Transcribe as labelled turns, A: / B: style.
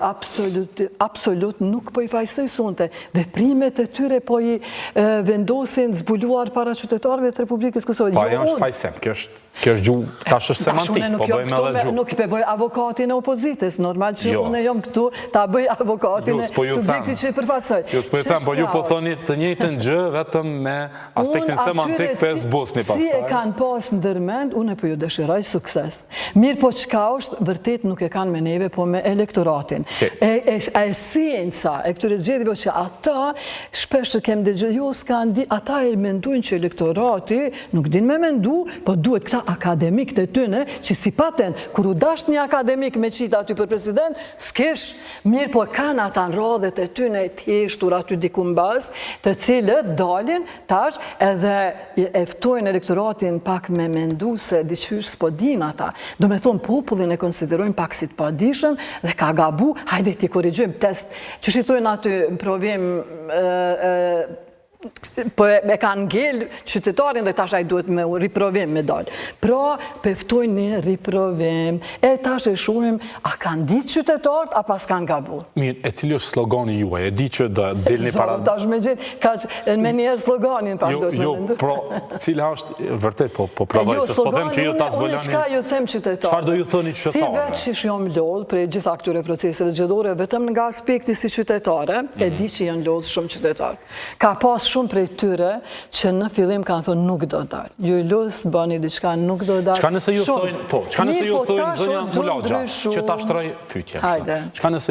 A: Absolut, absolut nuk po i fajsoj sonte. Veprimet e tyre po i vendosin zbuluar para qytetarëve të Republikës Kosovës.
B: Pa, jo, jo është fajsim, kjo është kjo është gjuhë, tash është semantik, po bëjmë edhe gjuhë.
A: Nuk po bëj avokatin e opozitës, normal që jo. unë jam këtu ta bëj avokatin e po subjektit që i përfaqësoj.
B: Jo, s'po ju them, po ju po thoni të njëjtën gjë vetëm me aspektin semantik po e zbusni
A: pastaj. Si e kanë pas ndërmend, unë po ju dëshiroj sukses. Mirëpo çka është, vërtet nuk e kanë me neve, po me elektoratin. E, e, esenca e këtyre zgjedhjeve që ata, shpesh të kem dëgju, jo s'kanë di, ata e mendojnë që elektorati nuk din me mendu, po duhet këta akademik të tyne, që si paten, kur u dasht një akademik me qitë aty për president, s'kish, mirëpo kanë ata në radhët e tyne të heshtur aty diku mbas, të cilët dalin, Tash edhe e ftojnë elektoratin pak me mendu se diqysh s'po din ata. Do me thonë popullin e konsiderojnë pak si të padishëm dhe ka gabu, hajde t'i korrigjojmë test, qysh i thojnë aty në provim, po e kanë ngel qytetarin dhe tash ai duhet me riprovim me dalë. Pra, pe ftojnë një riprovim, e tash e shohim, a kanë ditë qytetarët, a pas kanë gabu.
B: Mirë, e cili është slogani juaj? E di që do dilni para...
A: Tash me gjithë, ka me njëherë sloganin pak
B: jo,
A: do të
B: jo,
A: me mendu.
B: Jo, pro, cila është vërtet, po, po provoj, jo, se s'po them që ju ta zbuloni...
A: Unë çka ju them qytetarëve?
B: Çfarë do ju thoni qytetarëve?
A: Si vetë qysh jam lodhë prej gjitha këtyre proceseve zgjedhore, vetëm nga aspekti si qytetare, e mhm. di që janë lodhë shumë qytetarë. Ka pas shumë prej tyre që në fillim kanë thonë nuk do dal. Ju lus, bëni diçka, nuk do dal.
B: Çka nëse ju thonë, po, çka nëse ju po, thonë zonja Mulaxha, që ta shtroj pyetjen.
A: Hajde.
B: Çka nëse